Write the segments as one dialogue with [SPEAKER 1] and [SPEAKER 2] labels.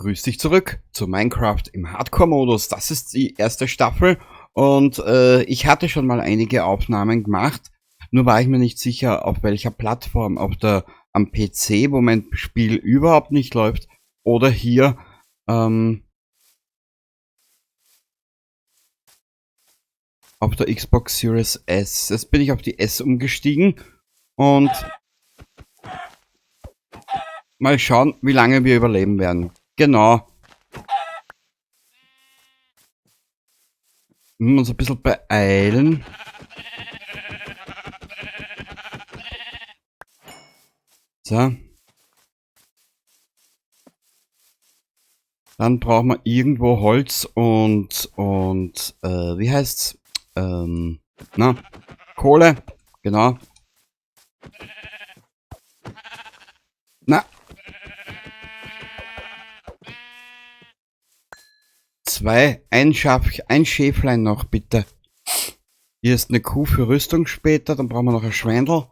[SPEAKER 1] Grüß dich zurück zu Minecraft im Hardcore-Modus. Das ist die erste Staffel und ich hatte schon mal einige Aufnahmen gemacht. Nur war ich mir nicht sicher, auf welcher Plattform, ob da am PC, wo mein Spiel überhaupt nicht läuft, oder hier auf der Xbox Series S. Jetzt bin ich auf die S umgestiegen und mal schauen, wie lange wir überleben werden. Genau. Wir müssen uns ein bisschen beeilen. So. Dann brauchen wir irgendwo Holz und wie heißt's? Na, Kohle, genau. Na. Zwei, ein Schaf, ein Schäflein noch, bitte. Hier ist eine Kuh für Rüstung später, dann brauchen wir noch ein Schweindel.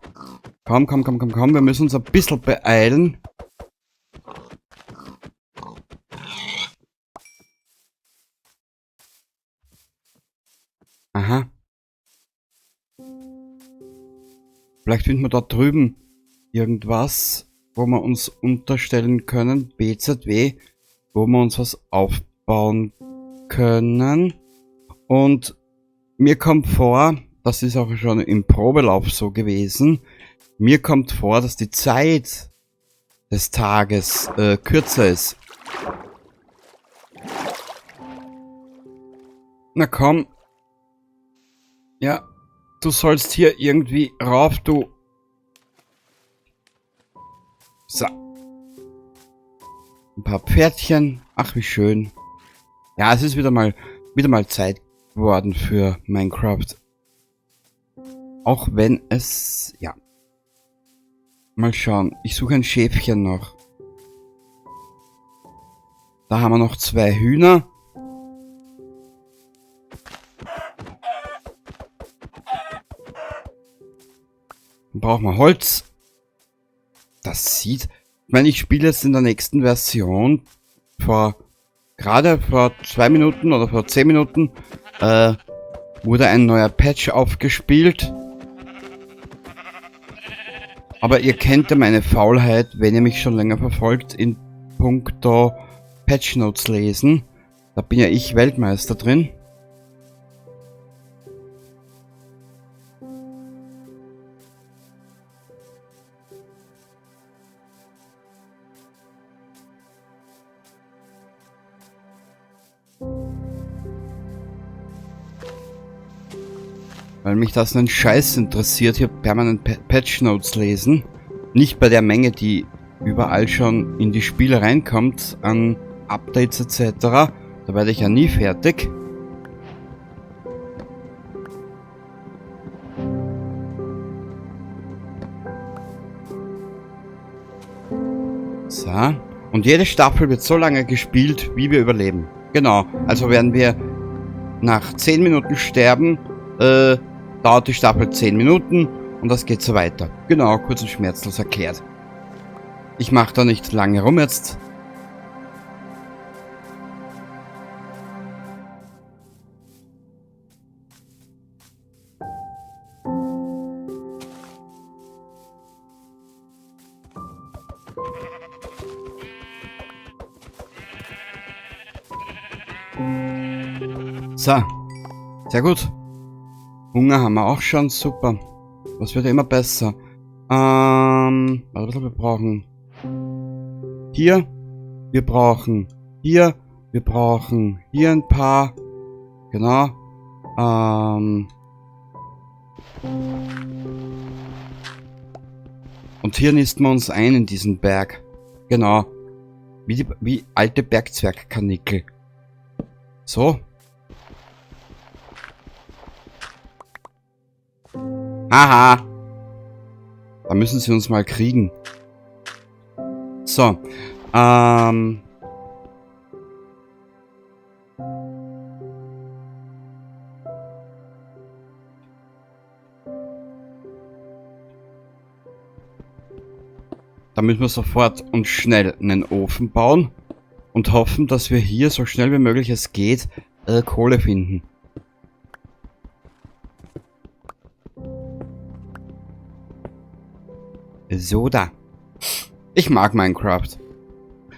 [SPEAKER 1] Komm, komm, komm, komm, komm, wir müssen uns ein bisschen beeilen. Aha. Vielleicht finden wir dort drüben irgendwas, wo wir uns unterstellen können. BZW, wo wir uns was aufbauen können. Und mir kommt vor, das ist auch schon im Probelauf so gewesen, mir kommt vor, dass die Zeit des Tages kürzer ist. Na komm. Ja, du sollst hier irgendwie rauf, du. So. Ein paar Pferdchen. Ach, wie schön. Ja, es ist wieder mal Zeit geworden für Minecraft. Auch wenn es, ja. Mal schauen. Ich suche ein Schäfchen noch. Da haben wir noch 2 Hühner. Dann brauchen wir Holz. Das sieht... Ich meine, ich spiele jetzt in der nächsten Version gerade vor 2 Minuten oder vor 10 Minuten wurde ein neuer Patch aufgespielt. Aber ihr kennt ja meine Faulheit, wenn ihr mich schon länger verfolgt, in puncto Patch Notes lesen. Da bin ja ich Weltmeister drin. Weil mich das einen Scheiß interessiert, hier permanent Patch Notes lesen. Nicht bei der Menge, die überall schon in die Spiele reinkommt, an Updates et cetera. Da werde ich ja nie fertig. So. Und jede Staffel wird so lange gespielt, wie wir überleben. Genau. Also werden wir nach 10 Minuten sterben, dauert die Staffel 10 Minuten und das geht so weiter. Genau, kurz und schmerzlos erklärt. Ich mach da nicht lange rum jetzt. So, sehr gut. Hunger haben wir auch schon, super. Das wird ja immer besser. Warte, wir brauchen hier, wir brauchen hier, wir brauchen hier ein paar. Genau. Und hier nisten wir uns ein in diesen Berg. Genau. Wie alte Bergzwergkarnickel. So. Haha. Da müssen sie uns mal kriegen. So. Da müssen wir sofort und schnell einen Ofen bauen. Und hoffen, dass wir hier so schnell wie möglich es geht, Kohle finden. So da. Ich mag Minecraft.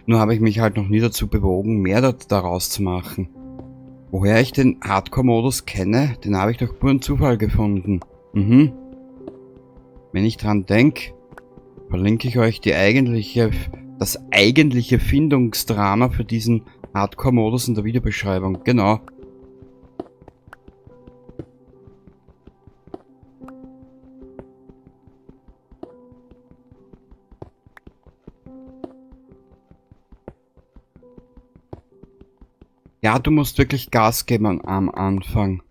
[SPEAKER 1] Nur habe ich mich halt noch nie dazu bewogen, mehr daraus zu machen. Woher ich den Hardcore-Modus kenne, den habe ich durch puren Zufall gefunden. Wenn ich dran denk, verlinke ich euch das eigentliche Findungsdrama für diesen Hardcore-Modus in der Videobeschreibung. Genau. Ja, du musst wirklich Gas geben am Anfang.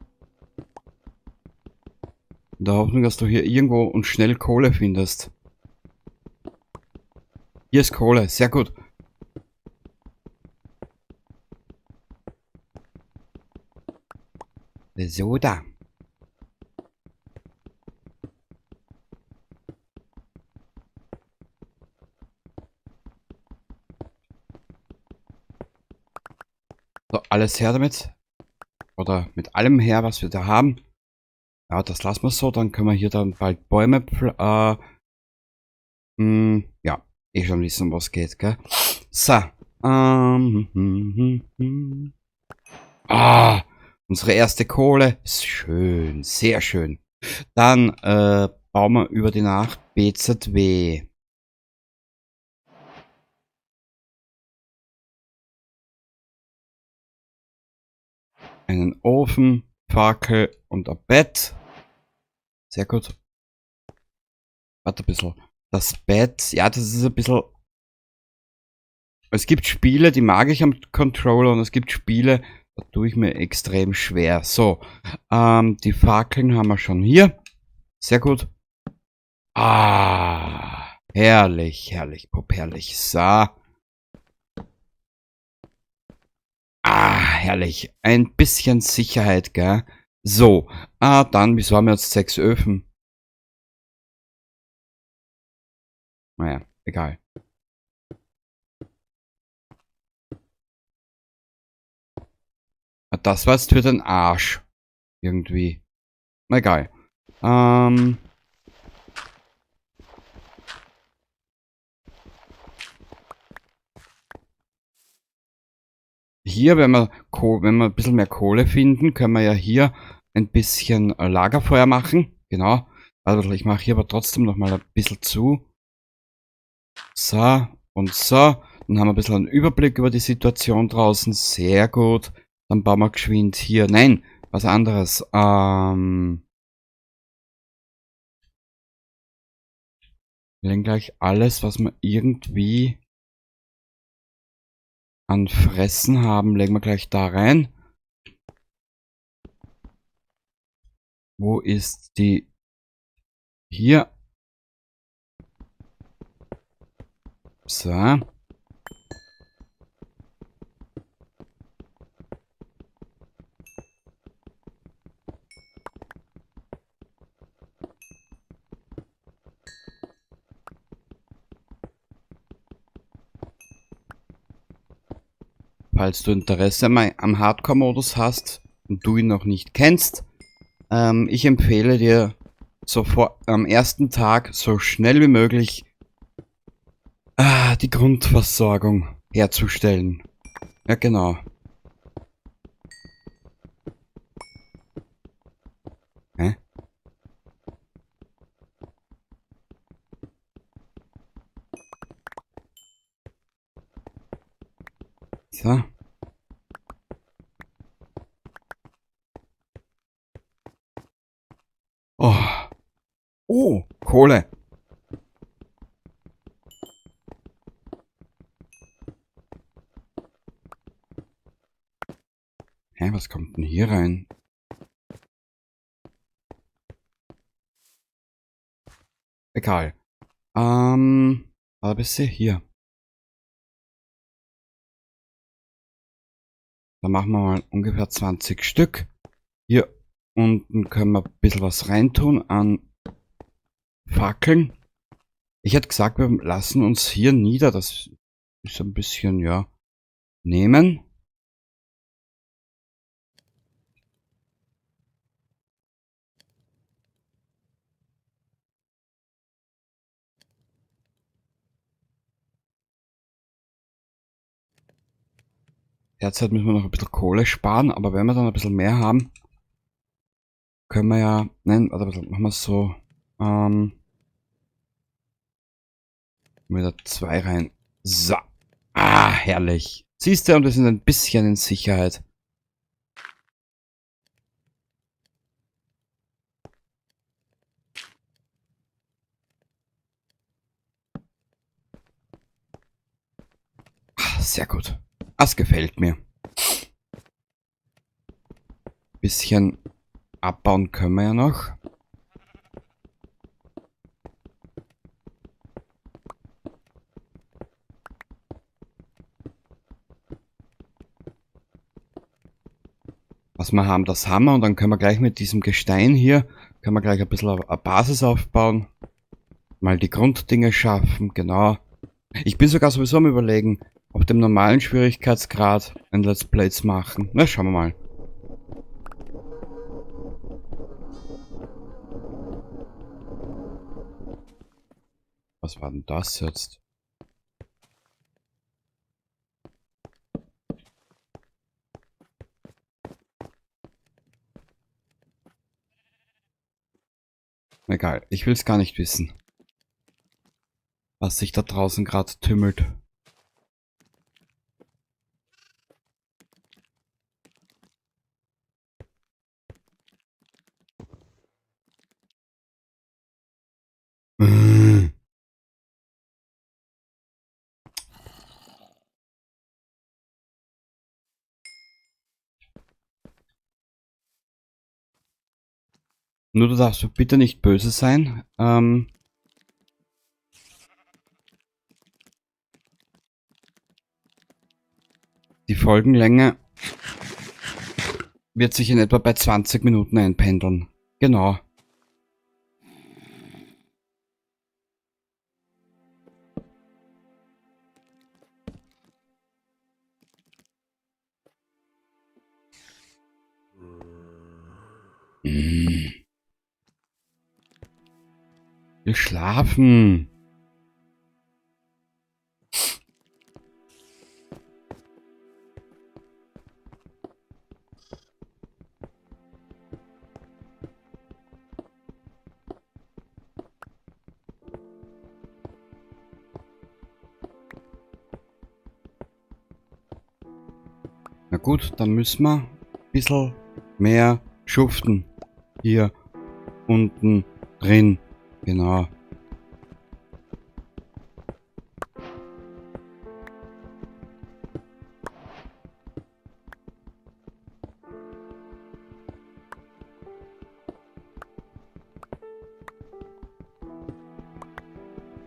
[SPEAKER 1] In der Hoffnung, dass du hier irgendwo und schnell Kohle findest. Hier ist Kohle, sehr gut. So da. So, alles her damit. Oder mit allem her, was wir da haben. Ja, das lassen wir so. Dann können wir hier dann bald Bäume ja, eh schon wissen, was geht, gell? So. Ah, unsere erste Kohle. Ist schön, sehr schön. Dann bauen wir über die Nacht BZW. Einen Ofen, Fackel und ein Bett. Sehr gut. Warte ein bisschen. Das Bett, ja, das ist ein bisschen... Es gibt Spiele, die mag ich am Controller und es gibt Spiele, da tue ich mir extrem schwer. So, die Fackeln haben wir schon hier. Sehr gut. Ah, herrlich, herrlich, Pop, herrlich. So. Ah, herrlich. Ein bisschen Sicherheit, gell? So, dann, wieso haben wir jetzt 6 Öfen? Naja, egal. Ah, das war jetzt für den Arsch. Irgendwie. Na egal. Hier, wenn wir ein bisschen mehr Kohle finden, können wir ja hier ein bisschen Lagerfeuer machen. Genau. Also ich mache hier aber trotzdem noch mal ein bisschen zu. So und so. Dann haben wir ein bisschen einen Überblick über die Situation draußen. Sehr gut. Dann bauen wir geschwind hier. Nein, was anderes. Wir legen gleich alles, was wir irgendwie an Fressen haben, legen wir gleich da rein. Wo ist die? Hier. So. Falls du Interesse am Hardcore-Modus hast und du ihn noch nicht kennst, ich empfehle dir sofort am ersten Tag so schnell wie möglich die Grundversorgung herzustellen. Ja, genau. Hä? So. Oh. Oh, Kohle. Hä, was kommt denn hier rein? Egal. Aber bis hier. Da machen wir mal ungefähr 20 Stück. Hier unten können wir ein bisschen was reintun an Fackeln. Ich hätte gesagt, wir lassen uns hier nieder. Das ist ein bisschen, ja, Nehmen. Derzeit müssen wir noch ein bisschen Kohle sparen, aber wenn wir dann ein bisschen mehr haben, können wir ja... Nein, warte ein bisschen, machen wir es so. Wieder 2 rein. So. Ah, herrlich. Siehst du, und wir sind ein bisschen in Sicherheit. Ah, sehr gut. Das gefällt mir. Bisschen abbauen können wir ja noch. Was wir haben, das haben wir. Und dann können wir gleich mit diesem Gestein hier, können wir gleich ein bisschen eine Basis aufbauen. Mal die Grunddinge schaffen, genau. Ich bin sogar sowieso am Überlegen, auf dem normalen Schwierigkeitsgrad ein Let's Play zu machen. Na, schauen wir mal. Was war denn das jetzt? Egal, ich will's gar nicht wissen, was sich da draußen grad tümmelt. Nur du darfst bitte nicht böse sein. Die Folgenlänge wird sich in etwa bei 20 Minuten einpendeln. Genau. Wir schlafen. Na gut, dann müssen wir ein bisschen mehr schuften. Hier unten drin. Genau.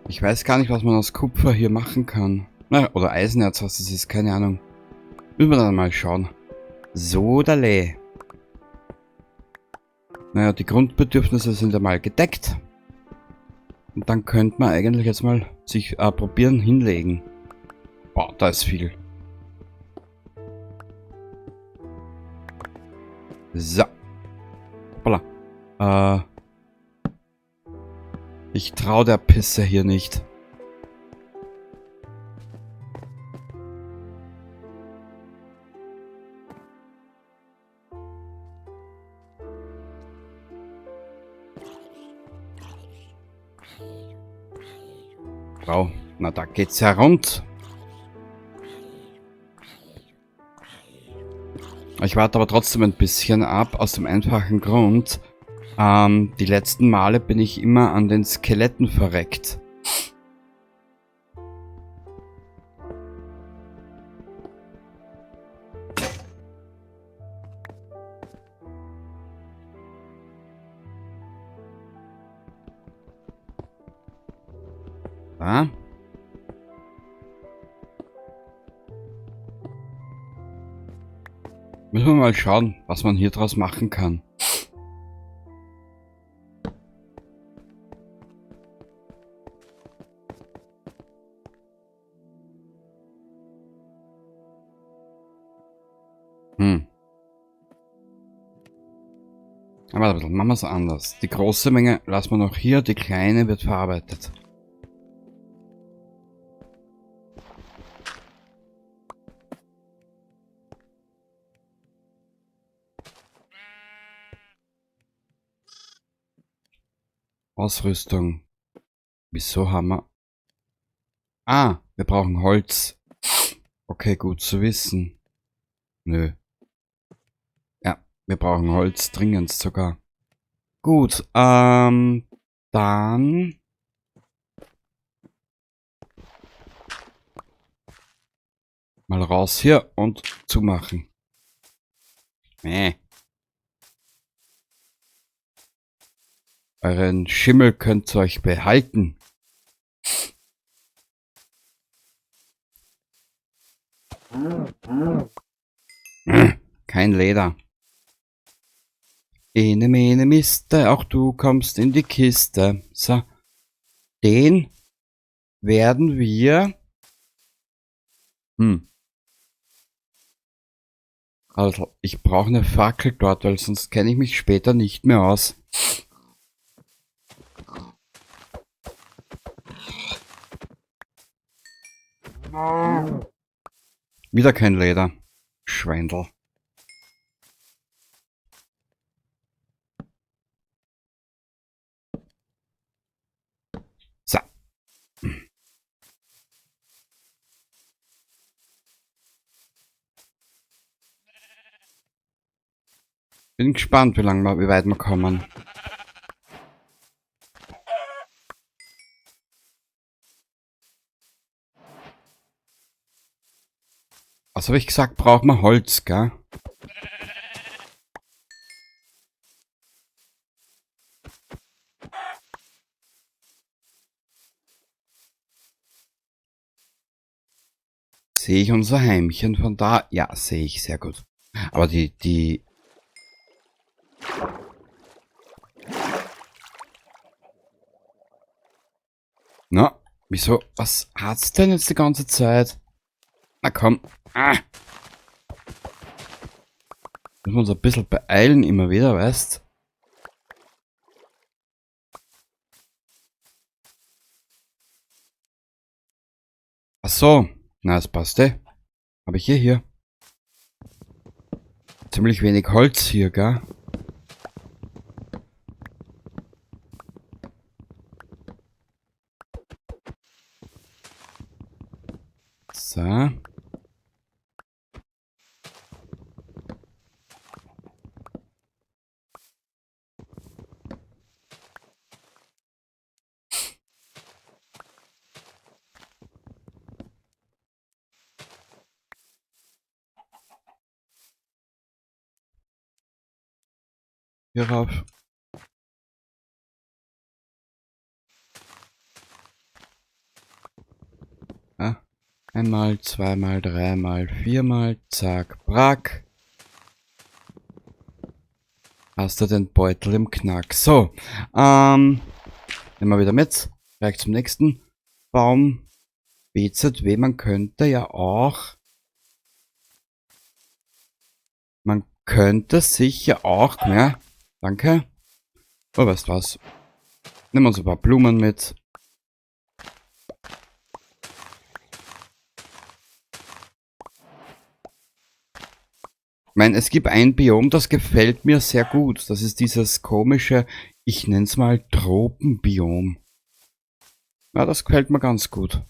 [SPEAKER 1] Ich weiß gar nicht, was man aus Kupfer hier machen kann. Na, oder Eisenerz, was das ist, keine Ahnung. Müssen wir dann mal schauen. So, dale. Naja, die Grundbedürfnisse sind einmal gedeckt. Und dann könnte man eigentlich jetzt mal sich probieren hinlegen. Boah, da ist viel. So. Hoppala. Ich trau der Pisse hier nicht. Wow, na da geht's ja rund. Ich warte aber trotzdem ein bisschen ab, aus dem einfachen Grund. Die letzten Male bin ich immer an den Skeletten verreckt. Da. Müssen wir mal schauen, was man hier draus machen kann. Hm. Aber ein bisschen, machen wir es anders. Die große Menge lassen wir noch hier, die kleine wird verarbeitet. Ausrüstung. Wieso haben wir... Ah, wir brauchen Holz. Okay, gut zu wissen. Nö. Ja, wir brauchen Holz, dringend sogar. Gut, dann... Mal raus hier und zumachen. Nee. Euren Schimmel könnt ihr euch behalten. Kein Leder. Ene mene Miste, auch du kommst in die Kiste. So. Den werden wir... Also, ich brauche eine Fackel dort, weil sonst kenne ich mich später nicht mehr aus. Wieder kein Leder. Schweindel. So. Bin gespannt, wie weit wir kommen. Was habe ich gesagt? Braucht man Holz, gell? Sehe ich unser Heimchen von da? Ja, sehe ich, sehr gut. Aber die... Na, wieso? Was hat's denn jetzt die ganze Zeit? Na komm. Ah. Müssen wir uns ein bisschen beeilen immer wieder, weißt? Ach so. Na, das passt eh. Hab ich hier. Ziemlich wenig Holz hier, gell? So. Hier rauf. Ja. Einmal, zweimal, dreimal, viermal, zack, brack. Hast du den Beutel im Knack. So, nehmen wir wieder mit. Gleich zum nächsten Baum. BZW, man könnte ja auch... Man könnte sich ja auch... Ja, danke. Oh, weißt du was? Nehmen wir uns ein paar Blumen mit. Ich meine, es gibt ein Biom, das gefällt mir sehr gut. Das ist dieses komische, ich nenn's mal Tropenbiom. Ja, das gefällt mir ganz gut.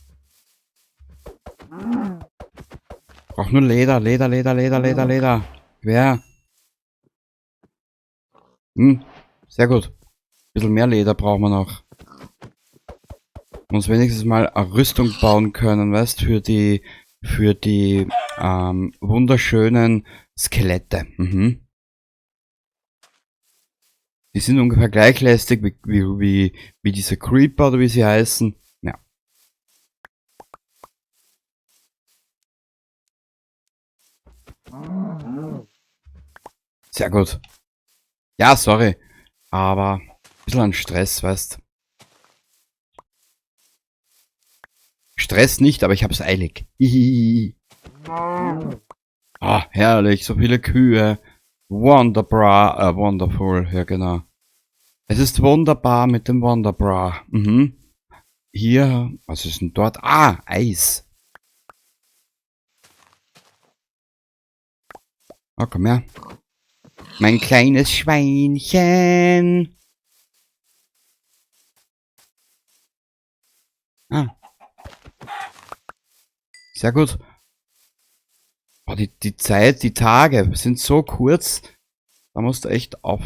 [SPEAKER 1] Brauch nur Leder, Leder, Leder, Leder, Leder, Leder. Wer? Sehr gut. Ein bisschen mehr Leder brauchen wir noch. Uns wenigstens mal eine Rüstung bauen können, weißt, für die wunderschönen Skelette. Mhm. Die sind ungefähr gleich lästig wie diese Creeper oder wie sie heißen. Ja. Sehr gut. Ja, sorry. Aber ein bisschen an Stress, weißt. Stress nicht, aber ich hab's eilig. Hihihi. Ah, herrlich, so viele Kühe. Wonderbra, wonderful, ja genau. Es ist wunderbar mit dem Wonderbra. Mhm. Hier, was ist denn dort? Ah, Eis. Oh, komm her. Mein kleines Schweinchen. Ah. Sehr gut. Oh, die Zeit, die Tage sind so kurz. Da musst du echt auf.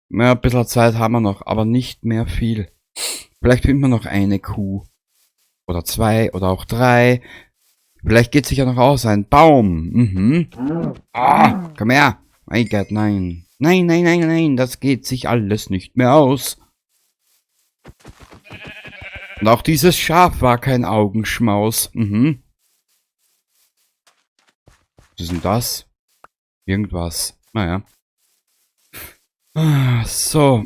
[SPEAKER 1] Ja, ein bisschen Zeit haben wir noch, aber nicht mehr viel. Vielleicht finden wir noch eine Kuh. Oder zwei oder auch drei. Vielleicht geht sich ja noch aus. Ein Baum. Mhm. Ah, komm her. Mein Gott, nein. Nein, nein, nein, nein. Das geht sich alles nicht mehr aus. Und auch dieses Schaf war kein Augenschmaus. Mhm. Was ist denn das? Irgendwas. Naja. Ah, so.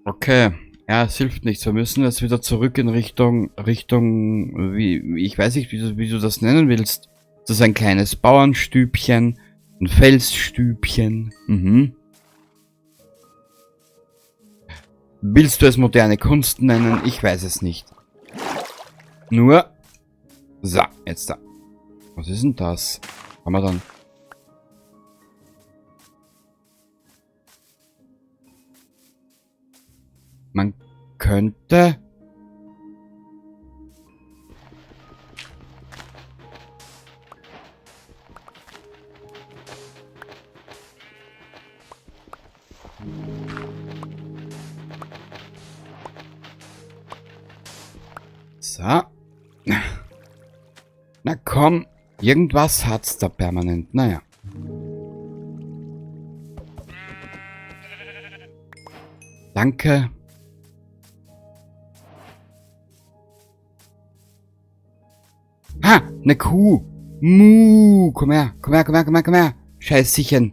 [SPEAKER 1] Okay. Ja, es hilft nichts. Wir müssen jetzt wieder zurück in Richtung, wie, ich weiß nicht, wie du das nennen willst. Das ist ein kleines Bauernstübchen, ein Felsstübchen. Mhm. Willst du es moderne Kunst nennen? Ich weiß es nicht. Nur. So, jetzt da. Was ist denn das? Haben wir dann. Man könnte... So. Na komm, irgendwas hat's da permanent. Naja. Danke. Ha, ne Kuh. Muh, komm her, komm her, komm her, komm her, komm her. Scheißchen.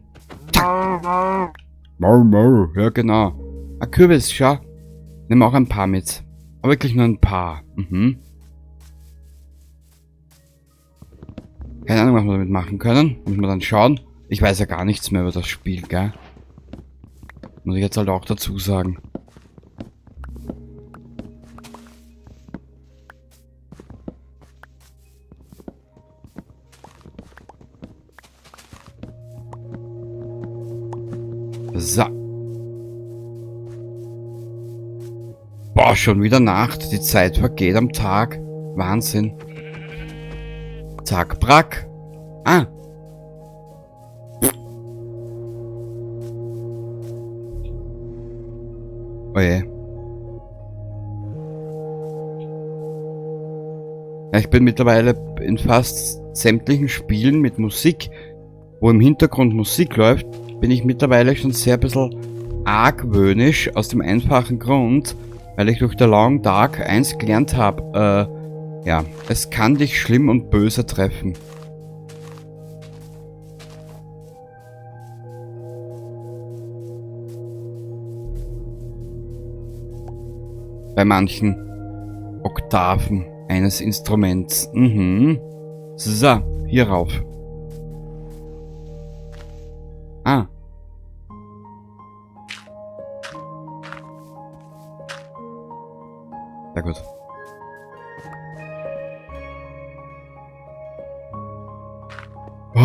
[SPEAKER 1] Zack. Mau, mau. Ja, genau. Ein Kürbis, schau. Nimm auch ein paar mit. Aber wirklich nur ein paar. Mhm. Keine Ahnung, was wir damit machen können. Müssen wir dann schauen. Ich weiß ja gar nichts mehr über das Spiel, gell? Muss ich jetzt halt auch dazu sagen. So. Boah, schon wieder Nacht. Die Zeit vergeht am Tag. Wahnsinn. Zack, brack. Ah. Oh je. Ja, ich bin mittlerweile in fast sämtlichen Spielen mit Musik, wo im Hintergrund Musik läuft, bin ich mittlerweile schon sehr ein bisschen argwöhnisch, aus dem einfachen Grund, weil ich durch The Long Dark 1 gelernt hab, ja, es kann dich schlimm und böse treffen. Bei manchen Oktaven eines Instruments. Mhm. So, hier rauf. Ah. Sehr gut. Oh.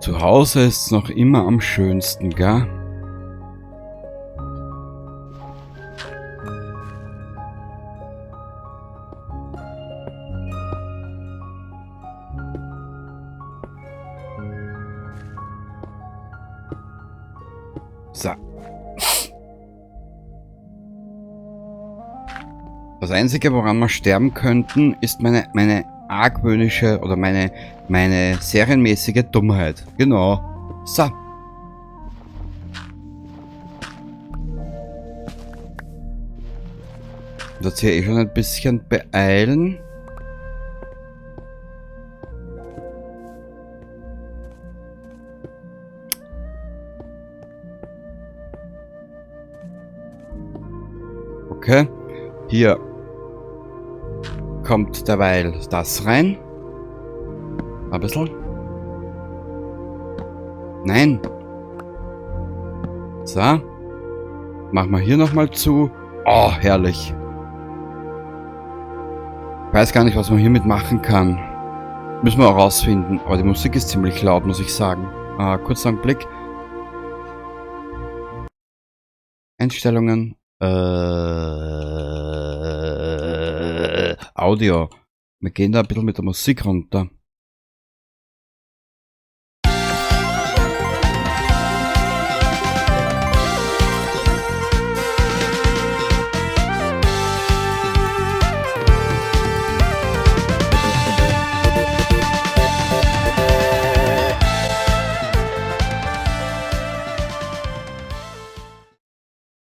[SPEAKER 1] Zu Hause ist's noch immer am schönsten, gell? So. Das Einzige, woran wir sterben könnten, ist meine argwöhnische oder meine serienmäßige Dummheit. Genau. So. Das hier eh schon ein bisschen beeilen. Okay. Hier kommt derweil das rein. Ein bisschen. Nein. So. Machen wir hier nochmal zu. Oh, herrlich. Ich weiß gar nicht, was man hiermit machen kann. Müssen wir auch rausfinden. Aber die Musik ist ziemlich laut, muss ich sagen. Kurzer Blick. Einstellungen. Audio. Wir gehen da ein bisschen mit der Musik runter.